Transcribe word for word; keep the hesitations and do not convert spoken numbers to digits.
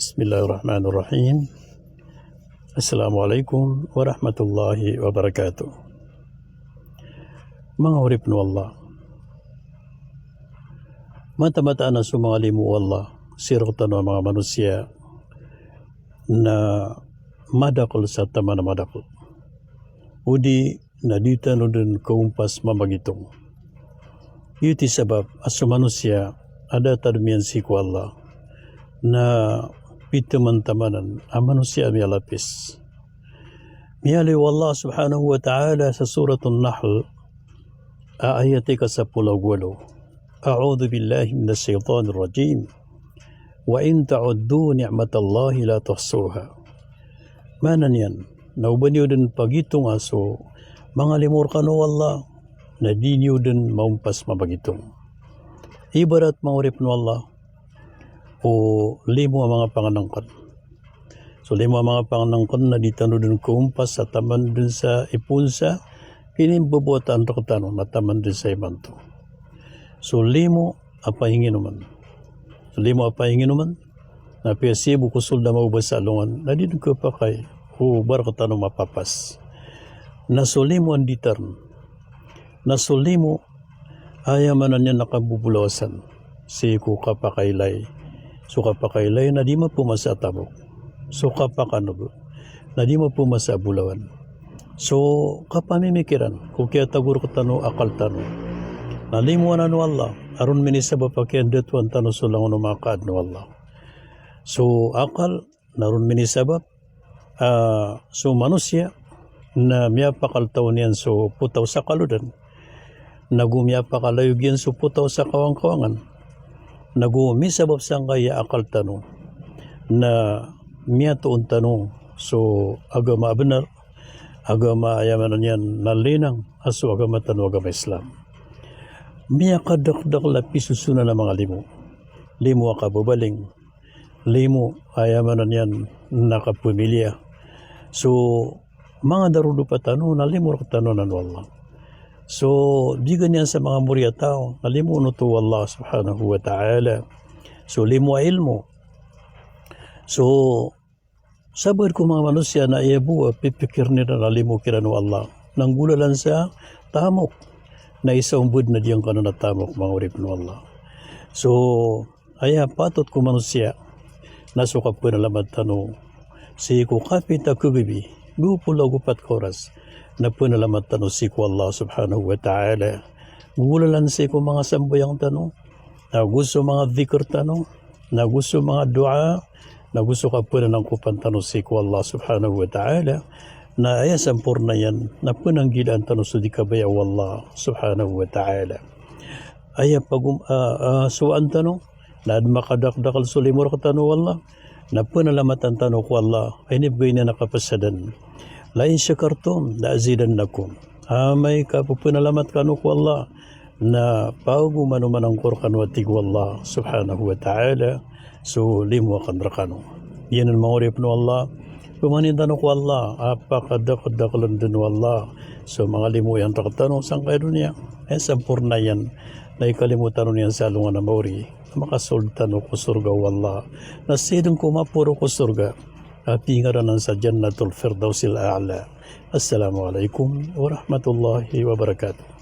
Bismillahirrahmanirrahim. Assalamu alaikum warahmatullahi wabarakatuh. Manga oripen o Allah. Mataan-mataan a so manga limo o Allah, sii rektano a manga manosiya na madakel sa taman a madakel. Odi na di tano den kaompas mamagitong. Giyoto i sabap a so manosiya a datar miyan sii ko Allah na piteman-tamanan a manosiya a miyalapis. Miyaaloy o Allah subhanahu wa ta'ala sa Suratun Nahl, a ayat ika sapolo ago walo. A'udhu billahi minash shaitanir rajim. Wa in ta'uddu ni'matallahi la tuhsuha. Maana niyan na o ba niyo den pagitonga so manga limo rekano o Allah, na di niyo den maompas mamagitong. Ibarat, manga oripen o Allah, o limo a manga pangenengken. So limo a manga pangenengken na di tano den kaompas sa taman den sa ipoon sa kinimbobotan rektano na taman den sa imanto. So limo a pahinginomen. So limo a pahinginomen na piyasibo ko sold a maoba sa alongan na di den kapakay o ba rektano mapapas. Na so limo a nditaren. Na so limo, aya maana niyan na kabobolawasan sii ko kapakailay. So kapakailay na di mapemasa a tamok. So kapakanob na di mapemasa a bolawan. So kapamimikiran ko kiyatago rektano o akal tano. Na limo anan o Allah a ron minisabap a kiyandatoan tano so langon o manga kaadn o Allah. So akal na ron minisabap a so manosiya na miyapakaltaw niyan so potaw sa kalodan, nago miyapakalayog iyan so potaw sa kawangkawangan, nago misabap sangkaya akal tano na miyatoon tano so agama a benar, agama a aya maana niyan na linang a so agama tano a agama Islam. Miyakadakdakl a pisosonan a manga limo. Limo a kababaling, limo a aya maana niyan na kapamiliya. So manga darodopa tano na limo rektano anan o Allah. So bigan iyan sa manga mori a taw na limo oto o Allah subhanahu wa ta'ala. So limo a ilmo. So sabaad ko manga manosiya na aya bo a pipikiren iran a limo kiran o Allah na nggolalan sa tamok. Na isa ombed na diyangkanan a tamok, manga oripen o Allah. So aya patot ko manosiya na so kapenalamat tano sii ko kapita kagabi, dopolo ago pat ka oras, na penalamat tano sii ko Allah subhanahu wa ta'ala. Nggolalan sii ko manga sambayang tano, nago so manga dhikr tano, nago so manga doa, nago so kapenanangkopan tano sii ko Allah subhanahu wa ta'ala. Na aya samporna iyan na penanggilaan tano so di kabaya o Allah subhanahu wa ta'ala. Aya pagom-, a, a, sowaan tano na ad makadakdakl so limo rektano o Allah, na penalamatan tano ko Allah a inibgay niyan a kapasadan. La in shakartum la azidannakum. Amay ka pepenalamat kano ko Allah na pagomanomanan ko rekano, a tig o Allah subhanahu wa ta'ala, so limo aken rekano. Giyanan, manga oripen o Allah, pemanin tano ko Allah a pakadakdaklen den o Allah so manga limo iyan rektano sangkaya doniya. Aya samporna iyan na ikalimo tano niyan sa alongan a maori, a makasold tano ko sorga o Allah, na sii den ko maporo ko sorga a pingaranan sa Jannatul Firdausil A'la. Assalamu alaikum warahmatullahi wabarakatuh.